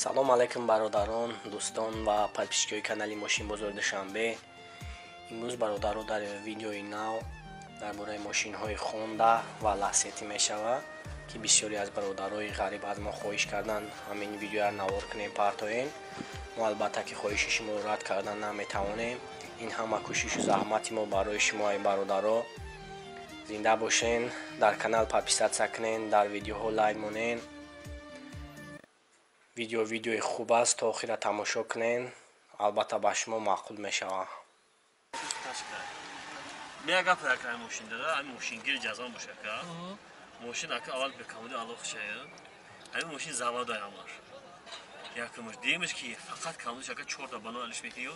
Салом алейкум бародарон, дӯстон ва подписчикои канали Мошинбозори Душанбе. Имрӯз бародаро дар видеои нав дар бораи мошинҳои Honda ва Lacetti мешавад, ки бисёре аз бародарои ғариб аз мо хоҳиш карданд ҳамин видеоро навор кунем, партоем. Мо албатта ки хоҳиши шуморо рад кардан наметавонем. Ин ҳама кӯшишу заҳмати мо барои шумо, ай бародаро. Зинда бошен, дар канал подписаться кунен, дар видеоҳо лайк монен. Видеои хуб аст, то охира тамошо кунен, албатта ба шумо маъқул мешавад. Мега пака мошин дара, ай мошингир ҷазон боша ка. Мошин ака аввал бе камоди алоқ шая. Ай мошин заводай амар. Якумш димиш ки фақат камоди шака чорта бано алиш мекиё.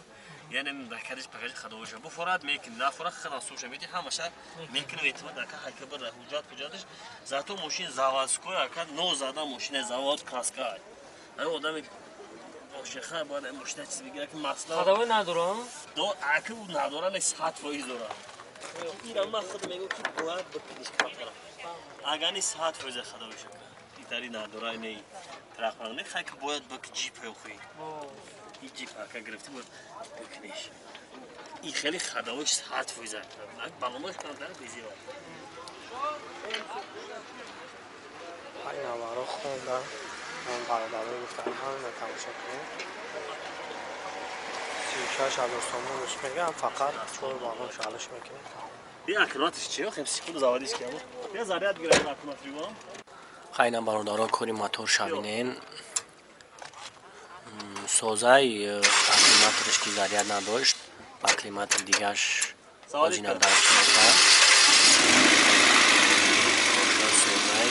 Яъне дакадиш пакажи хадовоша. Бу форат мекин, на форат хада суша мети ҳамаша мекин ветма дака хайка бар ҳуҷҷат ҳуҷҷатиш. Зато мошин заводской ака но зада мошина завод краска. Ай одами мошинха бояд мошина чиз бигира ки масла. Хадовой надорам? До ака надора не 100% дора. Ира ман худ мегӯям ки бояд бикуниш камтара. Агар не 100% хадовой шака. Итари надора не трахман не хай ки бояд бик ҷип хӯй. И ҷип ака гирифти бояд бикуниш. И хеле хадовой 100%. Баломаш камтара безива. Ай наваро хонда. Ман бародаро гуфтам ҳама тамошо кунем. 36,000 сомон мегам, фақат 4 баллон шалиш мекунем. Би аккумулятор чи охим секунду заводиш кардам. Я заряд гирам аккумуляторам. Хайна бародаро кори мотор шабинен. Созай аккумуляторш ки заряд надошт, аккумулятор дигаш озина дарш мекард. Созай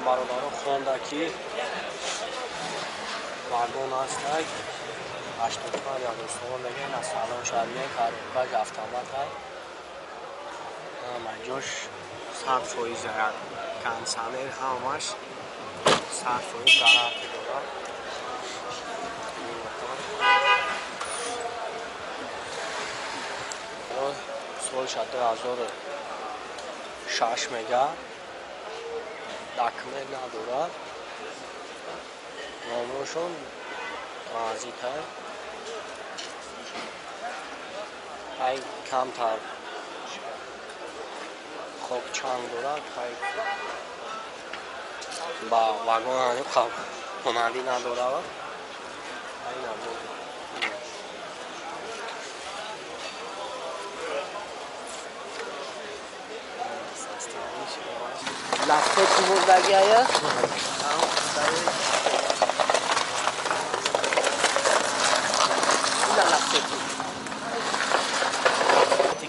бародаро хонда ки вагон ҳастай 85,000 сомон мегӯянд, аз салон шабия коробкаш автомат ай ҳама ҷош 100% кондиционер ҳамаш 100% гарантия дорад. Солша 2006 мега документ надорад, номрошон транзита ай камтар хокчанг дорад, ай ба вагон монандӣ надорад. Ай набуд. Lacetti мурдагиая.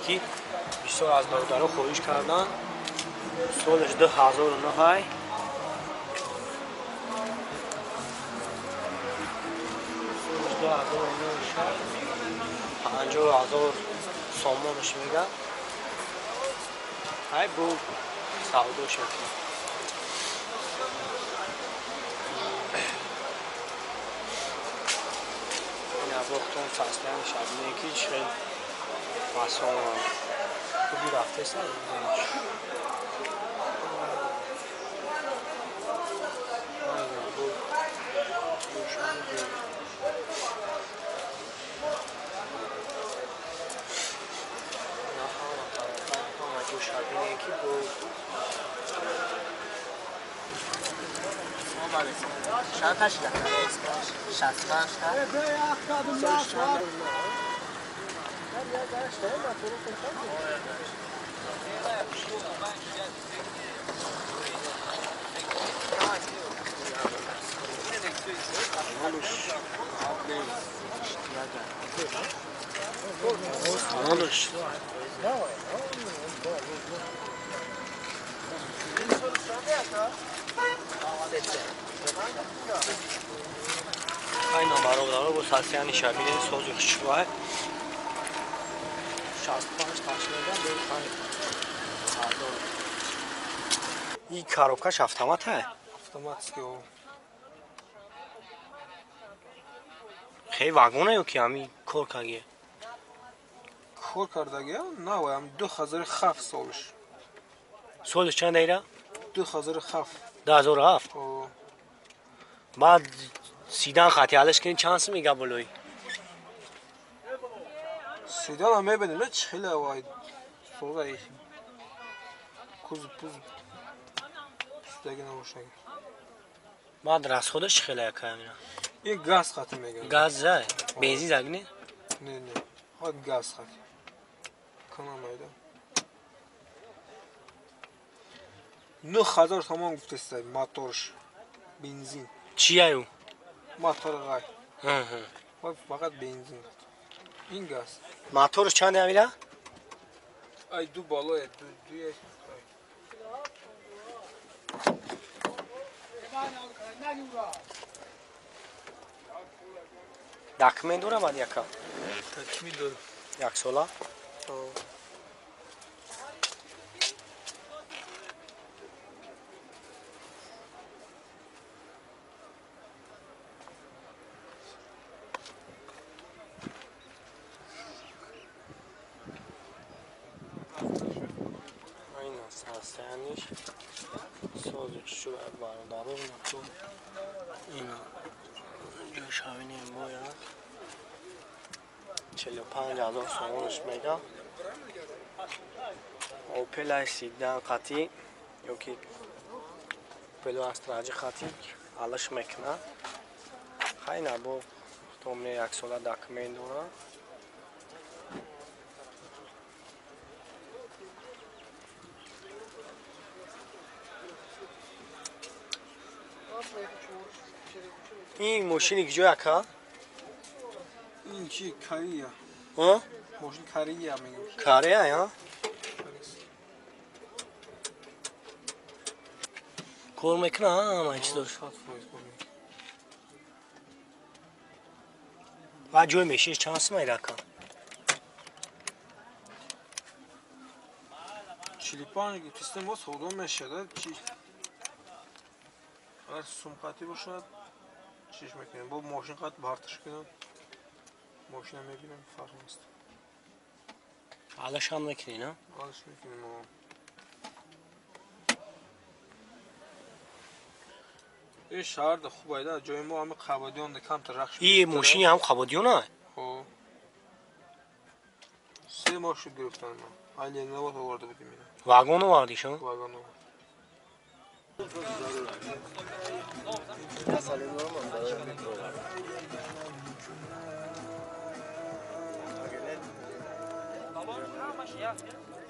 Ки бисёр аз бародаро хоҳиш карданд. Солаш 2009 солаш 2009 50,000 сомонаш мегӯяд. Ай бу савдо шакли. Вақтон фаслияни шабине ки хел масон хуби рафтеса. Шабине ки бо Айна бародаро бо сасияни шабине сози хушвай 65 таш мегам бе 5,000. И коробкаш автомат ҳай? Автоматский. Хе вагона ё ки ҳами кор кардагия? Кор кардагия? На, вай ҳам 2007 солш. Солш чанд айра? 2007. 2007? О. Баъд сидан хати алаш кунӣ чанд сум мега болои? Седан ҳам мебинем, не чи хеле вай соза куз пуз пустаги набошаг. Баъд расходаш чи хеле яка амина? Ин газ хати меган. Газ за? Бензин заг не? Не, не. Фақат газ хати. Канам айда. 9000 сомон гуфтеста моторш. Бензин. Чи аю? Мотор гай. Фақат бензин. Ин газ. Моторш чанд амина? Ай ду болоя, ду дуя. Документ дора баъд яка? Документ дора. Як сола? Состояниш созиш бародарон ина ҷӯшавини бояд 45 000 сомонаш мега. Опел седан қатӣ ёки Опел Астраҷи қатӣ алаш мекунад. Хайна бо томне як сола документ дора. Ин мошини киҷо яка? Ин чи Корея. А? Мошин Корея мегӯям. Корея, а? Кор мекунад ҳама чизош. 100% кор мекунад. Ва ҷой мешиш чанд сум айрака? 45 гуфтистем, боз савдо мешавад. Чи агар сум қатӣ бошад, чиш мекунем. Бо мошин қат барташ кунам. Мошина мебинем, фарқ нест. Алашам мекунӣ, на? Алаш мекунем, о. Ин шаҳр да хуб айда, ҷои мо ҳами Қабодиён да камтар рахш. И мошини ҳам Қабодиён а? Хо. 3 моҳ шуд гирифтан ма. Ай Ленинобод оварда будем ина. Вагон овардӣ шо? Вагон овард.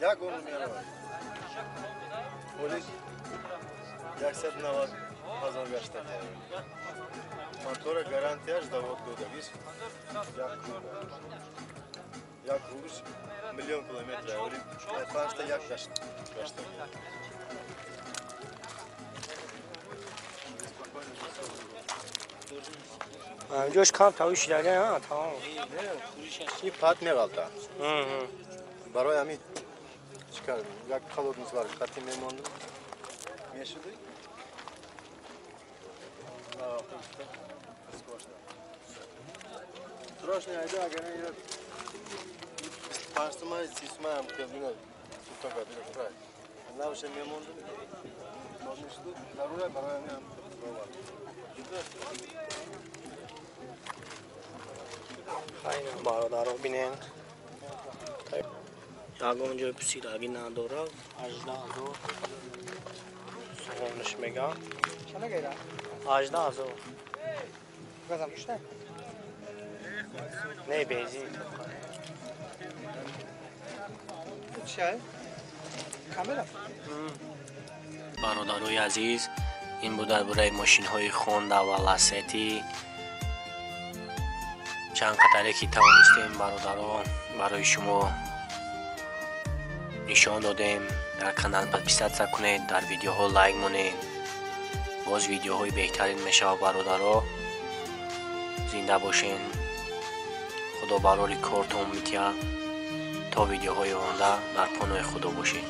Як он меравад. Полис 190 000 гашта. Мотора гарантияш завод додагис. Як рубл миллион километр. Панҷта як гашта. Ҷош кам тавиш шидага, ҳа, тамом. Ин пат меғалта. Барои ҳамин чӣ кардем? Як холодный сварка қатӣ мемондем. Мешуди? Срочно айда, агар ин 25 сумай, 30 сумай ҳам кабина сутон кардем. Навше мемондем. Мешуд, зарура барои ҳамин ҳам хайна бародаро бинен. Ягон ҷой пусидагӣ надора. 18 000 сомонаш мега. 18 000. Газам шуда? Не, бензин. Чай? Камера? Бародарои азиз, ин буд дар бораи мошинҳои Honda ва Lacetti. Чанд қадаре ки тавонистем бародаро барои шумо нишон додем. Дар канал подписаться кунед, дар видеоҳо лайк монед. Боз видеоҳои беҳтарин мешавад бародаро. Зинда бошен. Худо барори кортон мития. То видеоҳои оянда дар паноҳи Худо бошед.